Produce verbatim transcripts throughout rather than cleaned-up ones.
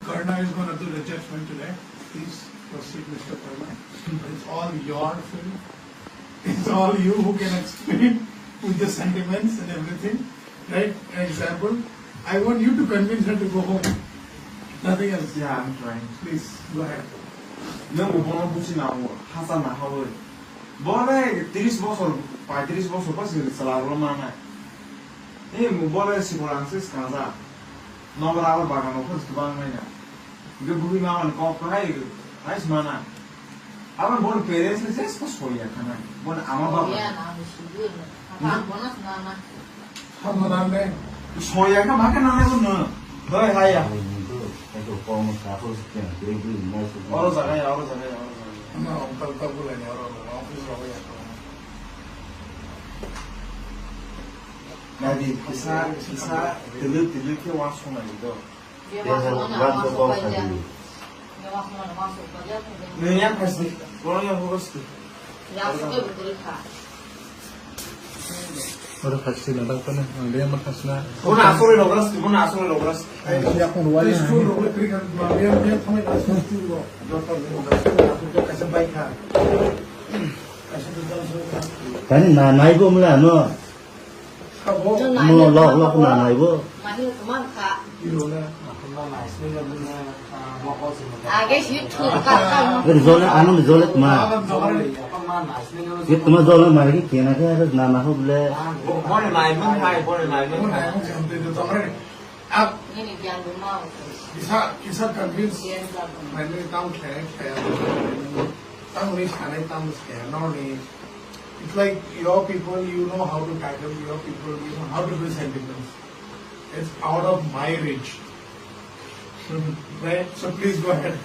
Parna is gonna do the judgment today. Please proceed, Mister Parna. It's all your field. It's all you who can explain with the sentiments and everything, right? An example. I want you to convince her to go home. Nothing else. Yeah, I'm trying. Please, go ahead. Nwng bo bono buchi nango, hasa nahawi. Bo le tris bosor, paitris bosor ba se chwla rwla mana. Ni bo le sikol ang se skanja. Nogo rubber bagan o phos kwbang nai na. Ge bui ma man kok hai, hai smana. Aban bon parents le ses ko soya kana. Bon ama baba. Soya na, abo sudu na. Apa, hmm? Apa, bonus na, na. Soya ka ma ka na na no. Doi hai ya. Oro jaga ya, oro jaga ya, oro jaga ya. Ama ontal ta bulai ni oro, office ro ya. Nadi, kisa, kisa, tilu, tilu ke wa sona ni do. Nini yang pasti, orang yang fokus tu. Oro khasi na dak tane, ang dia ma khasi na. Muna asuri logras, muna asuri logras. Ai, ya pun wala. School ro kri kan ma dia dia thame da school ro. Joto ni da school da school ka sa bai kha. Ka sa da school. Tani na nai bo mla no. Sabo. Mo lok lok na nai bo. Mahi teman kha. Iro na. Age si thun ka ka. Rizole ano rizole tma. Ye tma zole mari ki kena ke na na ho ble. Bore nai mun hai, bore nai mun hai. Nini gyan bu mau. Kisa, kisa convince. Gyan ka bu. Mane tam khe, khe. Tam ni sanai tam khe, no ni. It's like your people, you know how to tackle your people, you know how to build sentiments. It's out of my reach. Right? So please go ahead.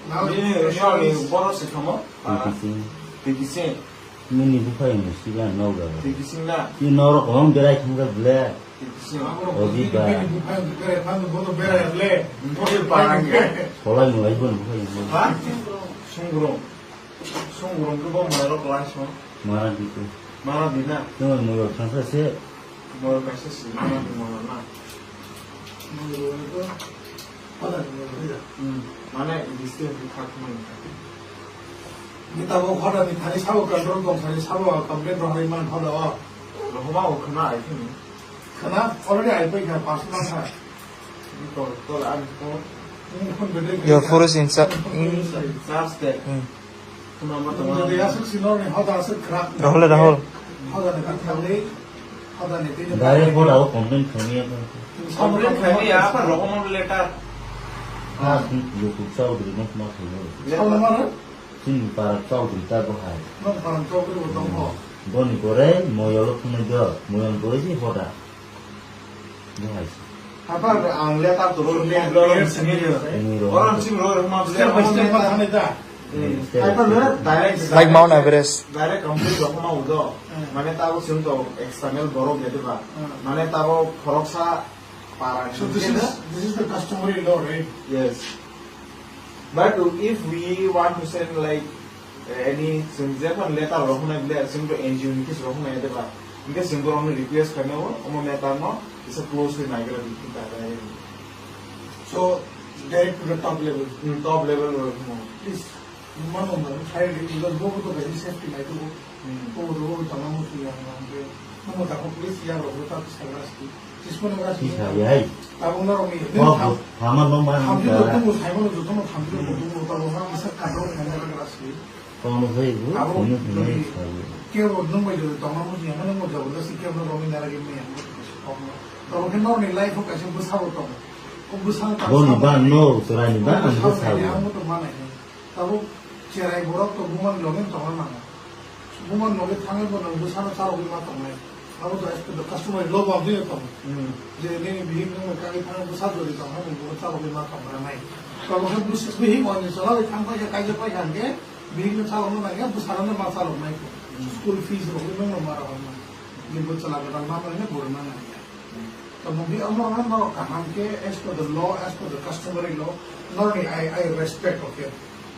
Now, nini, nini, bono se kamo? Tiki sing. Tiki sing. Nini buphai ni sila noga. Tiki sing na. Ni norok hong berai thangka ble. Tiki sing. Oji ba. Bini buphai berai thang, bono berai ble. Bono parang ya. Solai mulai bono buphai ni. Ha? Sungrung. Sungrung ke bo mairok lai song. Mara di tu. Mara di na. Nung mulai thangka se. Moro kaisa si mana di moro na. Moro ni ko pada ni moro ya. Hmm. Mana di sini di khat mana. Ni tabo pada ni thani sabo control kong thani sabo complain rohai man hoda o. Rohoma o khana ai khani. Khana already ai pai kha pas man kha. Ni ko to an ko. Your forest in sa-, in. Charge de. Hmm. Rahul, Rahul. Direct board abo complaint khaimya. Complaint khaimya, apa rohorma letter? Ah, YouTube Chaudhary no ma khaimya. Chini para Chaudhary ta bahai. Boni gore moyolo phunai do, moyon gore si hoda. Apa ang letter to roll ni, roll ni sini. Orang sini roll ma step by step ma thani da. Apa lo direct. Like Mount Everest. Direct complete rohorma udo. Mane tabo sing to external borok ya diba. Mane tabo khoroksa para. So this is, this is the customary law, right? Yes. But if we want to send like any, chwng jekon letter rohornai ble, chwng to N G O ni khe rohornai de ba. Hingke chwng borokno request khaimao, omo letter no kisa closely naigra di khe ta. So, direct to the top level. Hmm, top level rohormo. Please, mano mano, try to, because bobo to very safety nai to. Hmm. Bobo to bobo tama musu ya, hingke. Namo tako please ya rohor ta sagra ski. Sisa ya hai. Tabuk norok ni. Wah, hama no ma. Thamchi joto bo saimano joto no thamchi joto bo tabuk ha kisa kadro khaina rwgwlasi. Kono sai bu, tabuk kunu kunu ni sai. Kebo nung bai joto tongma bo ni, ano nung jabardasti kebo no romi nara gimni ano. Tabuk khe norok ni life o kaisa bwsa bo tongo. O bwsa ta. Boni ba no, chwrai ni ba, ang bwsa bo. Ang bo tongma nai. Tabuk cherai borok to bumani loge tongna nango. Bumani loge thangwi bo nwng bwsano chalogwi ma tongnai. Abo to as per the customary law bo aboni tongo. Hmm. Je nini bihik nwng kagwi thangwi bwsa jori tongna nwng bo chalogwi ma tongna nai. Tabuk khe bwsa bihik oni chalogwi thang paikha, kaijak paikha hwnkhe bihikno chalogna nangya, bwsarokno ma chaloknai. Hmm. School fees rokno nwngno ma rohorna. Nini bwsala gwdal ma manya, borokno nangya. Tamo bi amo no norok kaham khe as per the law, as per the customary law, norni I, I respect, okay?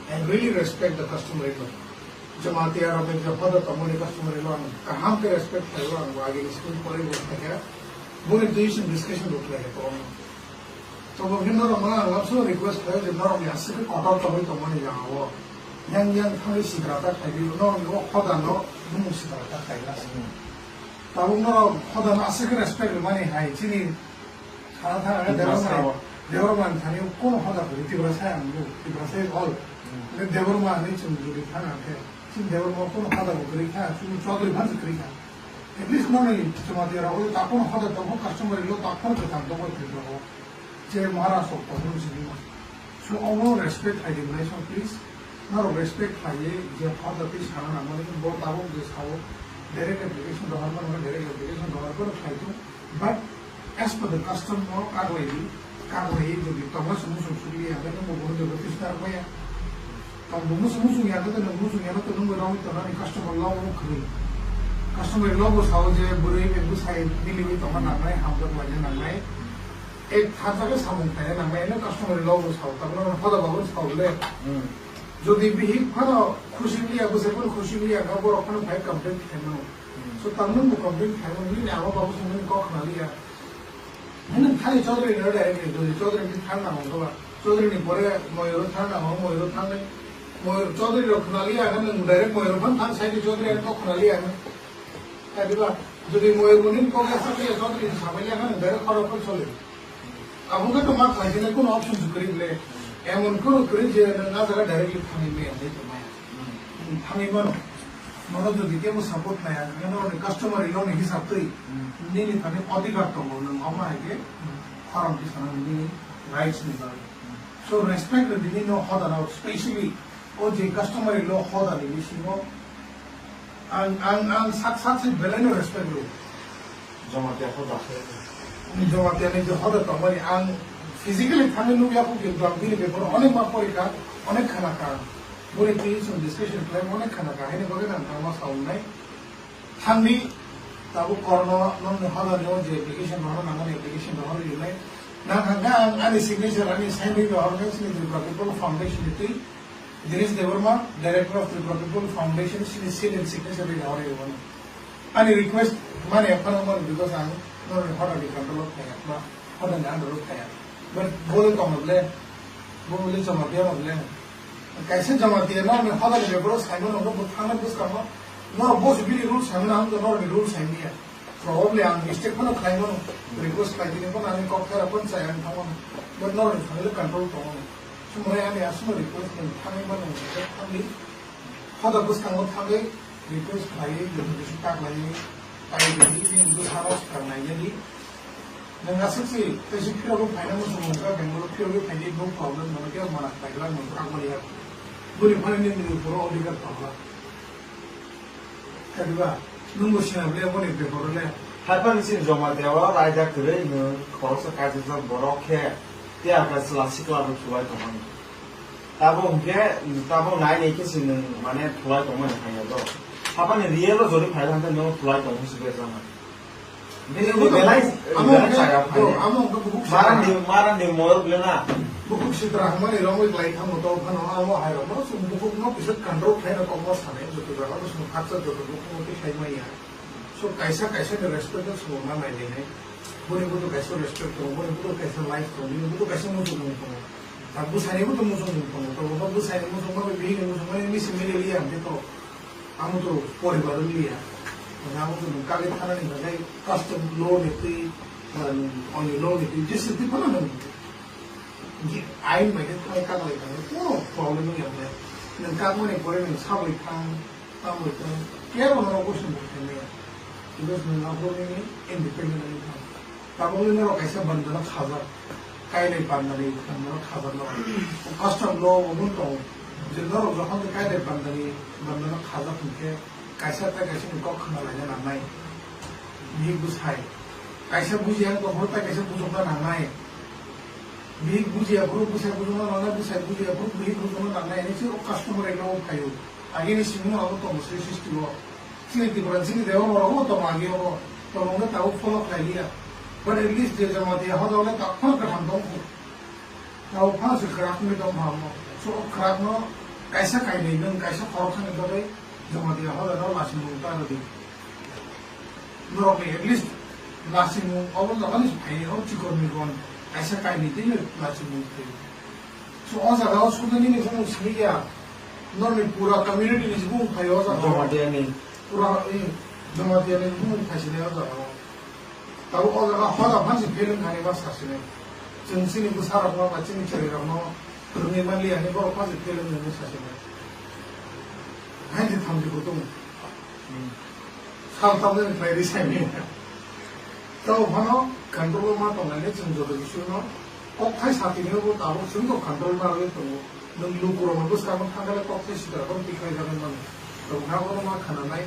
I really respect the customary law. Jamatia rok ni je hoda tamo ni customary law ang kaham khe respect khlaio, ang bo agini school pore bo thakya. Boni twi chwng discussion bo khlai kha kwbangma. Tamo khe norok no ang labso request khlai je norok ni aswk khe kotor tongwi tongmani jaga o. Yang yang thangwi sikra ta khlai di, norok ni o hoda no bumung sikra ta khlai na sini. Tabuk norok hoda no aswk khe respect rwmani hai chini sana thang Tiprasa Debbarma, o. Debbarma ni thani kono hoda kwrwi Tiprasa ang bo, Tiprasa all. Hmm. Le Debbarma ni chwng jodi thang ang khe, chini Debbarma kono hoda bo kwrwi kha, chini Chaudhary phan se kwrwi kha. At least nokni Jamatia rok ta kono hoda tongo, customary law ta kono kwthang tongo Tripura o. Je Maharashtra o tongo sini ma. So omo respect khai di belai so please. Norok respect khai ye je hoda twi sana nang mani bo tabuk je sao direct application rohor mano direct application rohor kono khai tu. But as per the custom no kaglai di, kaglai ye jodi tongo se musung sugli ya, nang bo bo jodi office tar ko ya. Tong bo musung musung ya, to nang musung ya, to nang bo rong to nang customer law bo khri. Customer law bo sao je bwrwi beng bwsai delivery tongma nangnai, hamjak laina nangnai. Ek thacha khe samung khaina nangnai, eno customer law bo sao, tabuk no hoda bo sao le. Hmm. Jodi bihik phano khusi liya, bwsai phano khusi liya, borok phano phai complaint khaimano. Hmm. So, tamo nung bo complaint khaimano, nini ama babu songmani kok khna liya. Nini thani Chaudhary ni order ni, jodi Chaudhary ni thang na hongkha ba. Chaudhary ni pore Moyur thang na hong, Moyur thang ni. Moyur Chaudhary rok khna liya, kan nung direct Moyur phan thang, sai di Chaudhary ni kok khna liya. Kadiba, jodi Moyur ni kok ya sa liya, Chaudhary ni sa liya, kan nung direct khoro khoro chole. Abo khe to ma khlai khe kono option se kwrwi ble. Emon kono kwrwi je nang a jaga directly thangwi maya, hwnwi tong maya. Hmm, thangwi mano. Nono jodi kebo support nai, ang khe norokni customary law ni hisab twi, hmm, nini thani odhikar tongo, nwng omo hai khe, hmm, khorang twi sanani nini rights ni bagwi. Hmm. So respect rwdi nini no hoda no, specially o je customary law hoda ni bisingo, Ang, ang, ang sak, sak se belai no respect rw. Jamatia hoda khe. Jamatia ni je hoda tongmani ang physically thangwi nukya kho, kintu ang bini beparo onek ma porikha, onek khana kha. Boni twi chwng discussion khlai onek khana kha. Haini bagwi ang thangma sa wngnai. Thangni tabuk korno nokni hoda ni o je application rohorna nangmani application rohorwi wngnai. Nang hangkha ang ani signature ani sign rwi rohornai chini Tripura People Foundation ni twi. Dinesh Debbarma, Director of Tripura People Foundation, sini seal and signature ri hor ri mano. Ani request mane phano mano because ang norokni hoda ni control o thaya, ba hoda ni under o thaya. But bole tong ble, bo bole Jamatia ble. Kaisa Jamatia norokni hoda ni beparo saimano, bo thangna bwskango, norok bo bini rule saimano, ang norokni rule saimanya. Probably ang mistake phano khlai mano, request khlai tini phano ani kok thera phano chaya wng thang mano, but norokni family control tong mano. Sumrai ani aswkno request nwng thangwi mano, nwng thangwi hoda bwskango thangwi request khlaiwi, notification tak laiwi, tai di, nini bwsano swkang nainani. Nwng aswk si, tei si phirogwi phaina muchung mungkha, Bangalore phirogwi phaidi, no problem, nono kebo mana khlai glak, nwng tak mani ya. Bwrwi phano nini boro odhikar tongla. Kadiba, nwng bo sina ble, boni beparo le. Haiphano chini Jamatia o raida kwrwi nwng khoroksa kaijak borok khe tiyar khe chwla sikla bo thulai tongmani. Tabo hwnkhe, tabo nai nai khe se nwng mane thulai tongmani hamya do. Hapani real o jodi phai hwnkhe nwng thulai tong hwnsi berjak mani. Bini bo belai, amo belai hwnkhe, chaga phai. Amo hwnkhe bukhuk sitra. Marandi, marandi moyol bela. Bukhuk sitra hwnmani romwi klai thango to phano amo hai rokno chwng bukhukno kisa control khlaina kokno sanai joto jagao chwng hakcha joto bukhukno twi khai manya. So kaisa kaisa ni respect no chwng ma nai nai nai. Boni buto kaisa respect tongo, boni buto kaisa life tongo, bini buto kaisa muchung mung tongo. Ta bwsani buto muchung mung tongo, to bo bwsani muchung ma bai bihik ni muchung ma nini misi mili liya hwnkhe to. Amo to poribar wng liya. Hwnkhe amo to nwng kagwi thanani hwnkhe custom law ni twi, ba nwng only law ni twi, jesa twi phano nwng ain bai khe thangwi kaglai thangwi kono problem wngya hwnkhe. Nwng kagmani pore nwng sabwi thang, tamwi thang, kebo norok question bo khaimaya. Because nwng abo nini independent wngwi thang. Tabukni norok kaisa bandano khajak, kainwi bandani bandano khajak norok. Custom law obo tongo. Je norok jokhon khe kainwi bandani bandano khajak hwnkhe kaisa tei kaisa ni kok khna laina nangnai. Bihik bwsai. Kaisa bujiya wng tongphuru tei kaisa bujokna nangnai. Bihik bujiya phuru bwsai bujokna nangnai, bwsai bujiya phuru bihik bujokna nangnai hinwi se o customary law o phaio. Agini simi abo tongo sri sristi o. Chini Tripura, chini Debbarma rok bo tongo agi obo. Tongo wngkhe tabuk follow khlai liya. But at least je Jamatia hoda wngkhe takhor kaham tongkho. Tabuk phano se kwrak wngwi tongkha omo. So o kwrak no kaisa kainwi nwng kaisa khoroksani bagwi Jamatia hoda no lachimung ta rwdi. Norokni at least Lachimung obo jaga ni phai o chikon ni gon kaisa kainwi twi lachimung thwi. So o jaga o sudani ni bumung simi ya. Norni pura community ni bumung phai o jaga o. Jamatia ni. Pura, eh, Jamatia ni bumung phai sini o jaga o. Tabo o jaga hoda phansi feeling khani ma sasini. Chwng chini bwsarokno ba chini chwrairokno phwrwngwi manliya hinwi borok phansi feeling wngwi sasini. Haini thamchi kutung. Sal tamjani khlai ri saimanya. Tabo phano control ma tonglaini chwng joto bisingno kokthai satini bo tabuk chwngno control ma rwui tongo. Nwng lukurokno bwskango thangkhe kok tei sitra kok tikhlai jagwi mano. Tong ha bono ma khananai.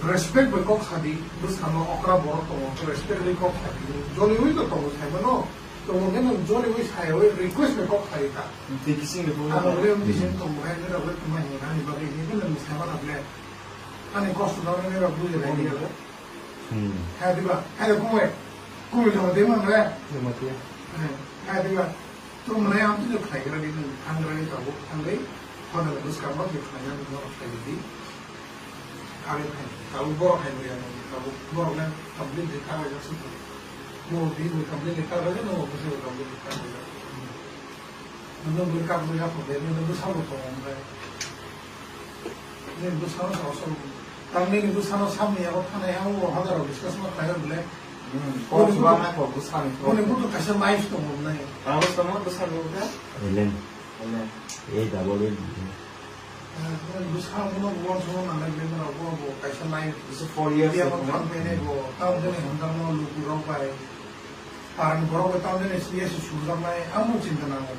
Respect bai kok sadi, bwskango okra borok tongo, respect bai kok sadi. Joliui to tongo saimano. Tongo khe nwng joliui saiwi request bai kok sadi ta. Tei kising de phone Ang ta. Rem di sing tongo hai nira bai tuma hi hani bagwi hi nwng saimano ble. Ani kosto no nira bujilai di. Hmm. Hai diba, hai kumai. Kumai tongo de mang le. Jamatia. Hai diba. Tumlai ang tino khlaigrani nwng thangrani tabuk thangwi hodani bwskango je khlainani norok khlai di. Kari phai tabuk borok hai maya nang tabuk borok le complete je kari jak suk. Bo bi bo complete je kari jak no bo se complete je kari jak. Nwng bo kap bo ya pho de nwng bo sabo to ngai. Nini bwsano sa asol. Tang nini bwsano samni yago thanai ang o hazaro discuss ma khlai bole. Hmm, kok chuba nai kok bwsani kok. Boni butu kaisa life tongo nai. Tang bwsano bwsani kok kha? Elen. Elen. A double L. Bwsano buwan sono nanai bole mara bo bo kaisa life. Bisa four years. Yago tang bene bo. Tang bene honda mo luku rok bai. Parani borok bai tamo jani S B S sujak nai, ang bo chinta nango.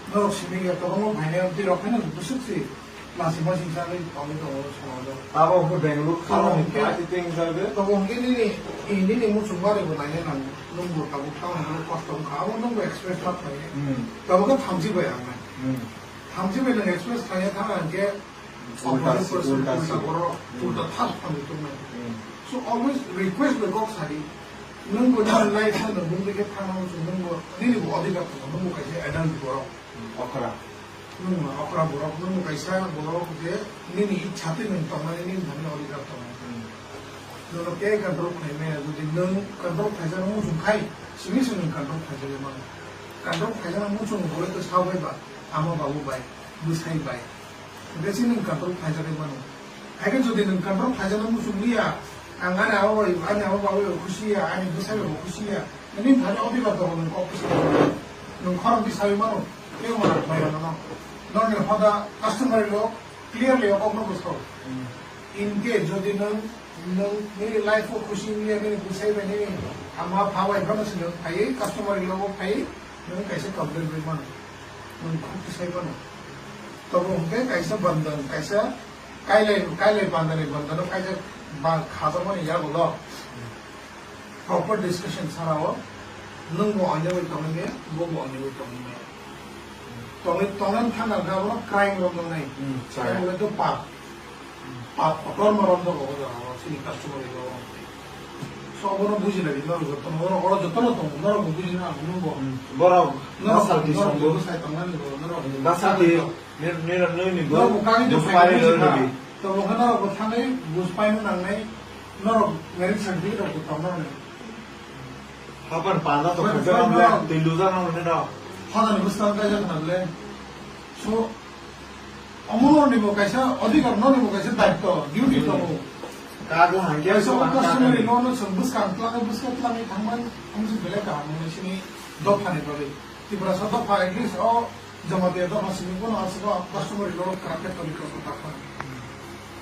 Norok simi ya, tobongo phainai, tei rok phano bwswk se, lasi masi chagwi tongwi tongo, somojo. Abo khe Bangalore Tamo khalani hwnkhe, ati teng jagwi. Tamo hwnkhe nini, nini muchung bari bo naina nango. Nwng bo tabuk tamo hwnkhe kosto wngkha, abo nwng bo express ma khlainai. Hmm. Tamo khe thamchi bai ang nai. Hmm. Thamchi bai nwng express khlaina thang hwnkhe, Ulta, opposite person, ulta ulta si. Borok, ulta thas phanwi tongnai. Hmm. So always request bai kok sadi. Nwng bo nini life no nwng bumdi khe thangna muchung, nwng bo nini bo odhikar tongo, nwng bo kaisa adult borok. Hmm, okra. Nwng bo okra borok, nwng bo kaisa borok je nini ichha twi nwng tongnani nini thani odhikar tongo. Hmm. Nwng no kei control khlai maya, jodi nwng control khlaijak muchung khai, simi se nwng control khlaijagwi mano. Control khlaijak muchung bo to sabai ba, ama babu bai, bwsai bai. Hwnkhe chini control khlaijagwi mano. Haikhe jodi nwng control khlaijakno muchung liya, ang ani abo bai, ani abo bagwi bo khusi ya, ani bwsai bai bo khusi ya, nini thani odhikar tongo nwng kok kisa. Nwng khorang kisa saui mano, tei mano khlai mano no. Norni hoda customary law clearly o kokno bwsao. Hmm. In case jodi nwng, nwng nini life o khusi wngya, nini bwsai bai nini ama pha bai phano se nwng phaiwi customary law o phaiwi nwng kaisa complaint rwui mano. Nwng khuk tisai phano. Tobo hwnkhe kaisa bandhan, kaisa kailai, kailai bandhani bandhano kaisa ba khajakmani yagulo. Proper discussion sara o, nwng bo onyo bai tongwi maya, bo bo onyo bai tongwi maya. Tongwi, tongwi thangna hwnkhe abono crime romjaknai. Hmm, crime. Crime hwnkhe to pap. Pap kotorma romjago o jaga o, chini customary law o. So, abono bujilai di, norok jotono, norok oro jotono tongo, norok bo bujina nango, nwng bo. Hmm, borok norok, basalti norok songbo. Bo sai tongnani bo, norok. Hmm, basalti. Nir-, nir-, nini bo. Norok bo kagwi de buspani phai lorwi rwdi. To bo khe norok bo thangwi buspaino nangnai, norok marriage certificate rok bo tongna nangnai. Hapan panda to. But, khajak but, amle, no. Twi lujak nang mane rok. Hodani bwskang kaijak nang le. So, omo norni bo kaisa odhikar, norni bo kaisa daitto, duty tongo. Kago hangke kaisa so o customer ni no no chwng bwskang twlangwi, bwskang twlangwi thangman, omo se belai kaham, omo sini dophani bagwi. Tiprasa dopha at least o Jamatia dopha simi bono aswk o customer ni no no kwrak khe toni kok tak kha.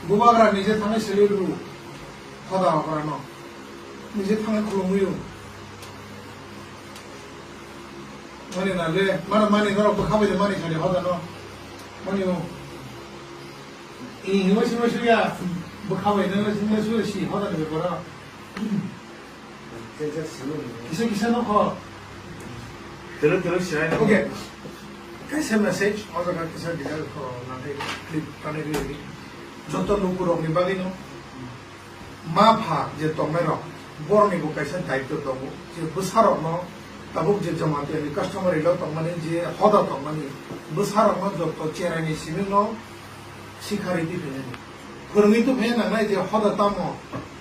Bubagra nije thangwi selwi rw, hoda okra no. Nije thangwi khulumwi rw. Mani na le, mano mani norok bwkha bai de mani sadi hoda no. Mani o. I himai sima suya, bwkha bai nang sima suya si hoda ni bepara. Kisa kisa no kho. Telo telo sirai no. Okay. Kaisa message, o jaga kisa detail kho, nanti clip kanai ri. Joto lukurok ni bagwi no. Ma pha je tongnai rok, borok ni bo kaisa daitto tongo, je bwsa rok no tabuk je Jamatia ni customary law tongmani, je hoda tongmani, bwsa rok no joto cherai ni simi no sikha ri di phai nani. Phwrwngwi tubui nangnai je hoda tamo,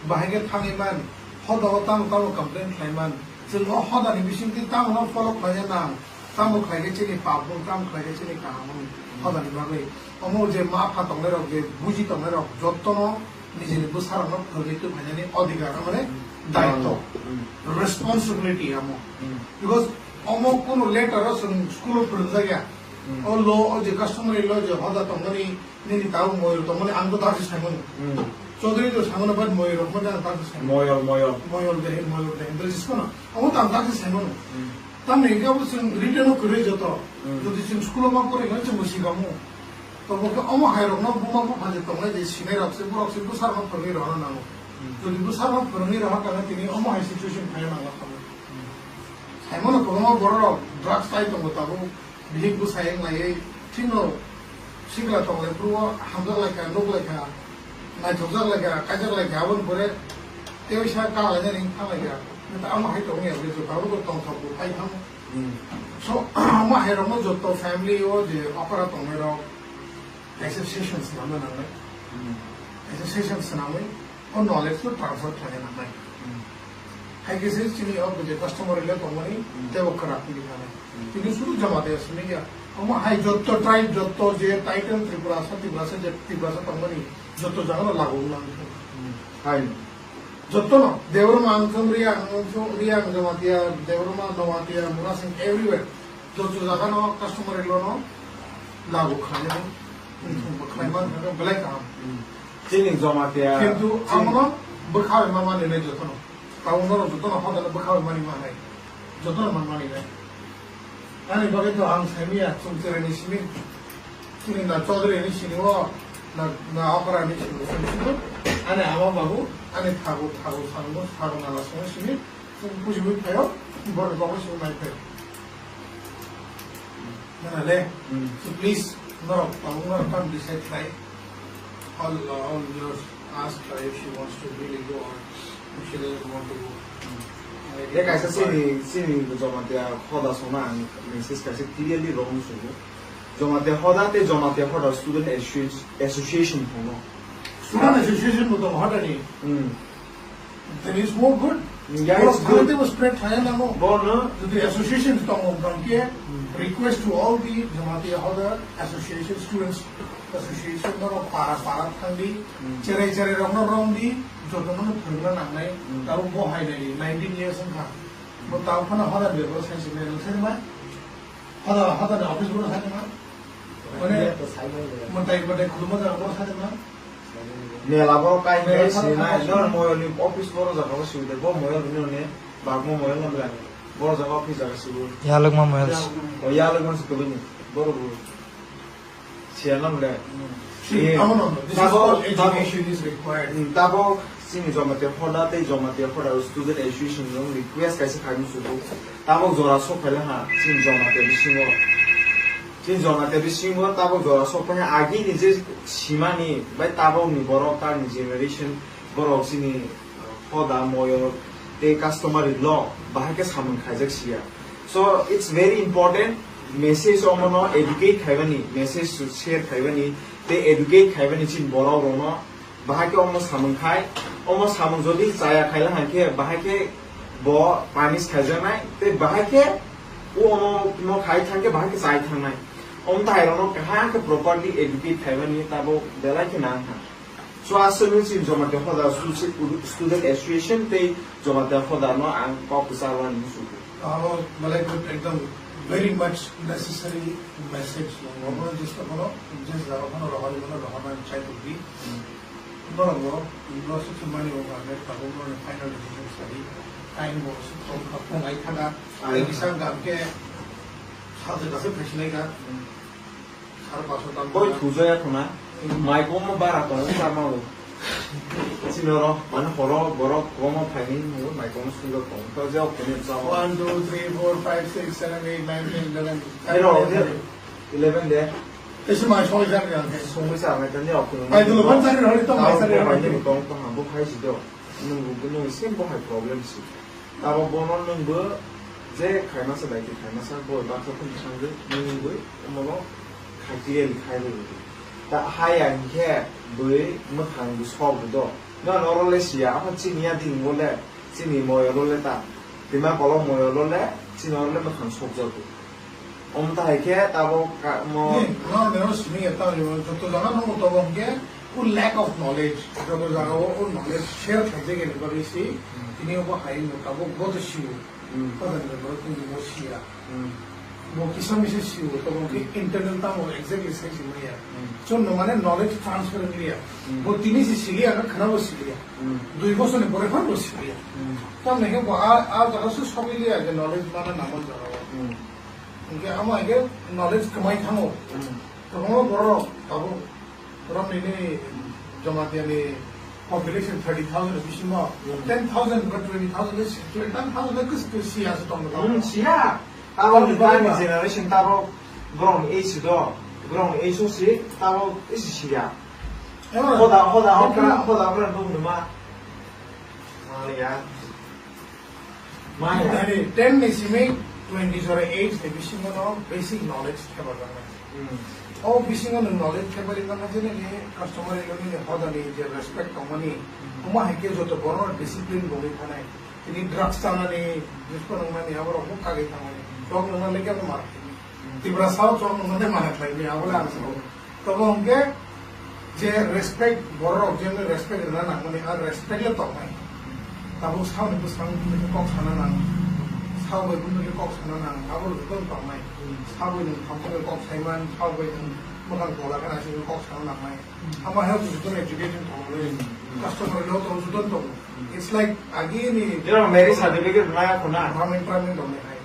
bahai khe thangwi man, Hoda o tamo tamo complain khlaiman. Chwng o hoda ni bisingtwi tamo no follow khlaina nang. Tamo khlai khe chini pap bo, tamo khlai khe chini kaham bo. Hoda ni bagwi. Omo je ma pha tongnai rok, je buji tongnai rok, jotto no nijini bwsa rok no phwrwngwi twi phainani odhikar, mane daitto. Hmm. Responsibility amo. Hmm. Because omo kunu letter o chwng school o phwrwngjak ya. Hmm. O law, o je customary law je hoda tongmani, nini tabuk moyol tongmani ang to dakti saimano. Hmm. Chaudhary to saimano, but moyol rok mani ang dakti saimano. Moyol, moyol. Moyol de, moyol de, English kono. Omo to ang dakti saimano. Hmm. Tamni hingke abo chwng written o kwrwi joto. Hmm. Jodi chwng school o ma porikha chwng bo sikamo. To bo khe omo hai rokno buma bupha je tongnai je sinai rok se, borok se bwsarokno phwrwngwi rohorna nango. Hmm. Jodi bwsarokno phwrwngwi rohor kha khe tini omo hai situation phaiya nangma thangwi. Hmm. Saimano kwbangma borok rok drugs chai tongo tabuk. Bihik bwsai wng laiwi, chwngno sikla tong lai phuru o hamjak lai kha, nuk lai kha, naithokjak lai kha, kaijak lai kha, aboni pore tei sa ka lainani wng thang lai kha. Neta omo hai tong ya, bwswk tabuk tongthok bo pai thango. Hmm. So, omo hai rokno joto family o je okra tongnai rok, association swnamna nangnai. Hmm. Association swnamwi o knowledge no transfer khlaina nangnai. Hmm. Hai khe se chini o je customer le tongmani Hmm. tebo kwrak wngwi thanai. Hmm. Tini suru Jamatia simi ya. Omo hai jotto tribe, jotto je title Tripura sa, Tripura sa, je Tripura sa tongmani jotto jaga no lagu wngna wngkha. Hmm. Hai. Jotto no, Debbarma, Angchong, Reang, Angchong, Reang, Jamatia, Debbarma, Noatia, Murasing, everywhere. Joto jaga no customary law no lagu khlai, hmm, thwng bo khlai man kha belai kaham. Hmm. Chini Jamatia, kintu chini amo no bwkha bai ma mani nai joto no. Tabuk norok joto no hoda no bwkha bai mani ma nai. Joto no man mani nai. Ani bagwi to ang sai manya chwng cherai ni simi. Chini na Chaudhary ni sini o, na, na okra ni sini o, sini o. Ani ama babu, ani thagu, thagu sango, thagu nala sango simi. Chwng bujiwi phaio, borok rok se nai phai. Nana le, hmm, so please, norok tabuk norok tam decide khlai. All, all your ask her if she wants to really go or if she doesn't want to go. Hmm. Like, le kaisa, uh, chini, chini Jamatia hoda songna ang message kaisa clearly rokno swngo. Jamatia hoda tei Jamatia hoda student associ-, association phono. Student association bo tongo hoda ni. Hmm. Then it's more good. Yeah, it's good. Borok thango teibo spread khlaiya nango. Bono. Jodi association tongo, hwnkhe Hmm. request to all the Jamatia Hoda Association, Students Association, norok para para thangdi, Hmm. cherai cherai rokno romdi, jotono phwrwngna nangnai, Hmm. tabuk bo hai naidi, nineteen years wngkha. Bo tabuk phano hoda bebak sai se nai rwng sai ma. Hoda, hoda ni office bono sai ma. Mane, mwtai, mwtai khuluma jaga bono sai ma. Mela borok kai mela mela sini nai, borok no moyol ni office borok jaga o sibide, bo moyol ni ne, bagmo moyol no bela. Borok jaga office jaga sibu. Yalwkma moyol. O yalwkma si kubuni, borok bu. Siya no bela. Si, eh, amo no, no, this is tabo, all tabo, education is required. Hmm, tabo, chini Jamatia Hoda tei Jamatia Hoda Student Association no request kaisa khaimung subu. Tabo jora sok phaila ha, chini Jamatia bisingo. Chini Jamatia bisingo tabo jora sok phaila agi ni je simani, bai tabo ni borok ta ni generation, borok chini hoda, moyol, tei customary law, bahai khe samung khaijak siya. So, it's very important, message omono educate khaibani, message share khaibani, tei educate khaibani chini borok rokno, bahai khe omono samung khai, omo samung jodi chaya khaila hai khe, bahai khe bo punish khaijaknai, tei bahai khe o omo no khai thang khe, bahai khe chai thangnai. Omo tai rokno kaham khe properly educate khaibani tabo belai khe nang kha. So, aswk nung chini Jamatia Hoda Stu-, Student Association tei Jamatia Hoda no ang kok kwcharo ani muchungo. Abo belai khe ekdom very much necessary message. Hmm. Obo just obono, just obono rohorwi mano, rohorna chai tongdi. Hmm. Norok bo, norok se chumani bo, tabuk norok final decision sadi. Time bo se kok kha, kong ai thaga. Ai. Ai bisa gam khe, sajak khe phaisinai kha. Hmm. Boi thujaya khuna, mai komo bara tongo sama o. Chini oro, mane horo borok komo phaini hinwi mai komo sundor tongo. To je okuni chao. One, two, three, four, five, six, seven, eight, nine, ten, eleven. Hero, eleven de. Ese mai soi jar ya. Songwi sa mai tani okuni. Mai dulu ban sari rori to mai sari rori. Tong tong bo khai si do. Nung nung sim bo hai problem si. Abo bono nwngbo je khaimasa bai khe khaimasa bo baksa phano thangwi nwngwi omono khaikhe khai rwdi. Ta haya hinkhe bwi mwkhang bwsok bwdo. No noro le siya, aphano chini ya dini bo le Chini moyolo le ta, tima kolok moyolo le, chini oro le mwkhang sokjago. Om ta hai khe tabok ka-, mo- Ni, no, nero simi ya ta, yo, joto jaga no to bong ke, u lack of knowledge, joto jaga o, u knowledge share khaijak ni bagwi si, Hmm. tini obo hai no tabok bo to siyo. Hmm. Pada ni bagwi tini bo siya. Hmm. Bo kisa misa siyo, to bong ke Hmm. internal ta mo exactly sai si maya. Hmm. Chwng no mane knowledge transfer liya. Hmm. Bo tini si siliya, ka khana bo siliya. Hmm. Dui bosor ni pore phan bo siliya. Hmm. Tamni khe bo a, a jaga se sobiliya je knowledge mana naman jaga o. Hmm. Hingke amo hingke knowledge kwmai thango. Hmm. Kwbangma borok tabuk borok nini Jamatia ni population thirty thousand bisingo Hmm. ten thousand ba twenty thousand le si, twenty thousand le kis kis si ase tong Hmm, tong. Siya. Abo Tong ni tong tani ba. Generation tabo borok ni age do, borok ni age o si tabo isi siya. Emo. Hoda, hoda, hoda, Emo. Hoda, hoda, hoda, hoda, Ma ya. Ma ya. Tani ten ni simi twenty zero eight ni bisingo no basic knowledge kheba janai. Hmm. O bisingo no knowledge kheba ri bana jene ni customer lo ni hoda ni je respect tongmani. Hmm. Uma hai ke joto bono discipline bongwi thanai. Tini drugs tanani, drugs nangmani, abo rok kagwi thangnai. Dok nangna lekha no mar. Tiprasa o chwng nungmani mana khlaimani, abo le ang sao. Tobo hwnkhe je respect, borok je respect rwna nangmani, a respect le tongnai. Tabuk saoni bwskango buino khe kok sana nang, sabo bai buino khe kok sana nang, abo rok jotono tongnai. Sabo bai nwng thamsok bai kok saiman, sabo bai nwng mwkhang tola khe naisingwi kok sana nangnai. Ama health jotono education tongo, customer lo tongo, jotono tongo. It's like agini Jero marriage certificate rwna ya khuna. Ramen ramen tongnai hai.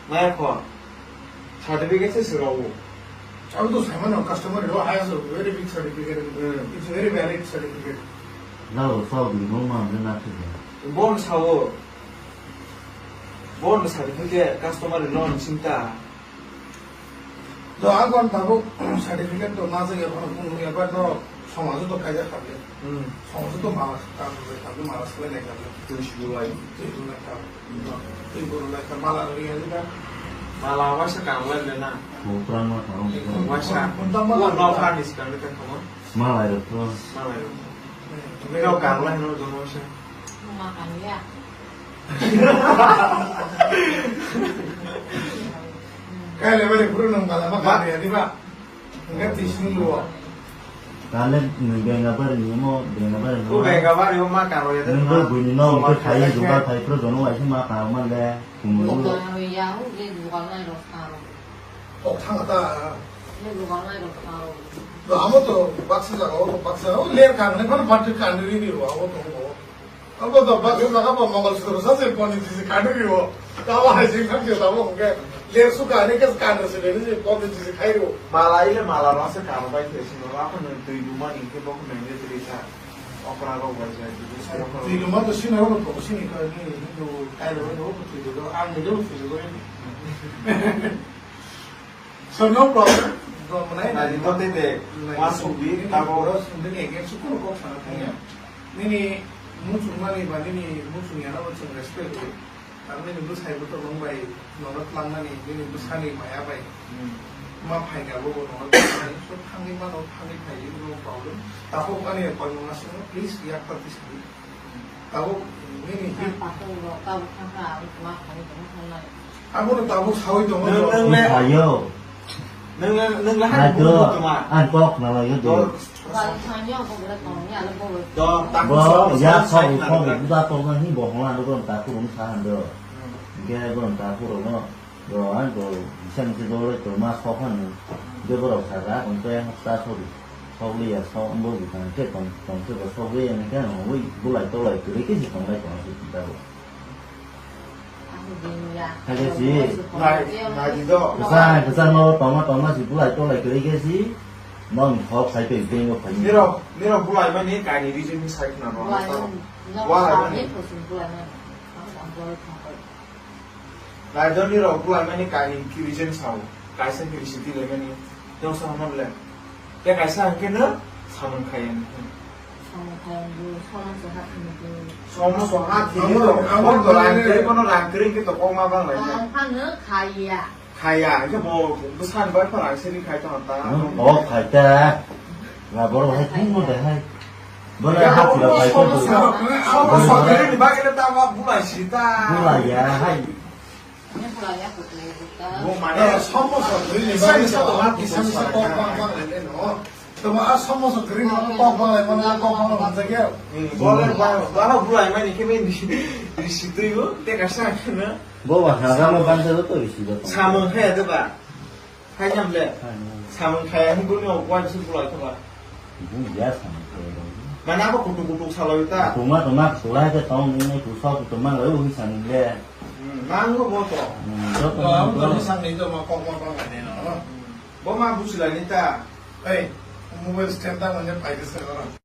Maya kho. Certificate se siro. Abo to saimano customer lo haya so very big certificate. Hmm. It's very valid certificate. Nalo sao di mo ma na na khe. Bon sao. Bon certificate customer lo sinta. To ang kon tabuk certificate to na jage kono kunu ya ba no. Somajo to kaijak kable. Hmm. Somajo to mala kable, kable mala sile nai kable. Twi sibulai. Twi sibulai kable. Twi borolai kable, mala rwi ya jida. Mala waisa kanglai le na. Bo prang ma thang. Waisa. Konta mala. Bo no phan is kanglai kan kamo. Malai rok to. Malai rok. Twi rok kanglai no jono waisa. Mala kanya. Kaya le bari buru nang mala ma kanya di ba. Enggak di sini lu. Kale nwng benga bari ni mo, benga bari ni. Ko mo. Benga bari o ma karo ya. Nwng bo buini no, ko khai ya, khai ya. Joga khai pro jono waisa ma karo ma le. Kunu. Ko karo ya, o je joga nai ro karo. Kok thang ta. Je joga nai ro karo. Do amo to baksa jaga o, baksa o ler kang ne, kono party kan ri ri ro, amo to. Abo to baksa jaga bo Mongol Sutro sa se poni jisi kanu ri o. Tabo hai jing kham je tabo hwnkhe. Ler suka ani kes kan se le ni poni jisi khai ri o. Mala ile mala ba se karo bai se sino ba ko twi duma ni ke bo ko menge tri sa. Okra rok bai jai. Twi duma to sino ro ko sini ka ni do kai ro ro ko twi do ang ni do twi do. So no problem. Nai di to tete, ma sungdi, tabo. Boro sungdi ni against o kunu kok sana thangya. Nini muchung mani ba nini muchung yana bo chwng respect ri. Tar nini bwsai bo to nung bai nono twlang nani nini bwsani maya bai. Hmm. Ma phaikha bo bo nono twlang nani. So thangwi mano, thangwi phai no problem. Tabo ani appointment aswk no, please yak party sadi. Tabuk nini hit. Tabuk thangkha, ang tongma phone tongma thangmani. Abono tabuk sawi tongo. Nwng, nwng le. Sayo. Nwng, nwng le hai buku tongma. Ang kok na layo do. Wal thangyo, bo bwrwi tongni, alo bo. Do, tabuk sawi, ya sawi, sawi, sawi, sawi, sawi. Buda tongma hi bo hongla no gon ta kurung sa hando. Hmm. Ge gon ta kurung no. Rw ang rw bisa misi rw rw tongma sok hwn. Hwnkhe borok sakha, hwnkhe hapta sori. Sok liya, sok wngbo bwkha hwnkhe tong, tong khe bo sok liya hwnkhe ang wi bulai tolai kwrwi khe se tonglai tong se tong tabuk. Hakhe si. Nai, nai di do. Bwsai, bwsai no tongma, tongma si bulai tolai kwrwi khe si. Nong sok sai twi twi no phai. Nirok, nirok bulai mani kaini reason ni sai khna rw. Bulai mani, nirok bulai mani. Bulai mani. Ang bulai thangkha. Raidorni rok bulaimani kainwi kirijen sao, kaisa kiri siti laimani, tei osa hwnna le. Tei kaisa hwnkhe no samung khaiya ni. Samung khaiya ni, somo soha thini thini. Somo soha thini Amor, to, amor amor to rang bolai kwrwi le. Kono rang kwrwi hwnkhe to kokma bang lai. Ang phano khaiya. Khaiya, hwnkhe bo bwsani bai phano ang siri khai tongkha ta. Hmm, oh, khai ta. Na borok hai thangma de hai. Bole ha pura bai ko. Somo sokri ni bagwi le ta ma bulai si ta. Bulai ya hai. Bo mane somo sokri ni bagwi sa to ma kisa misa kok bang bang le no. To ma somo sokri ni kok bang le mana kok bang bang sa ke. Bole ba ba bulai mani ke me ni si. Ni si tu yo te ka sa na. Bo ba ha ga ma ban sa to ri si do. Samung khe de ba. Khainam le. Khainam. Samung khaya hwnwi boni o kuan se bulai thangla. Bung ya samung khaya rok. Mana bo kutuk kutuk salai ta. Tuma tuma sulai ke tong ni ne tu sok tuma lai ui samung le. Hmm, nang bo bo to. Hmm, joto To nang ang to to. Ni sang ni to ma kok ma kok ni no. Bo ma busilai ni ta. Ei, mobile stand ta mane pai de se ora.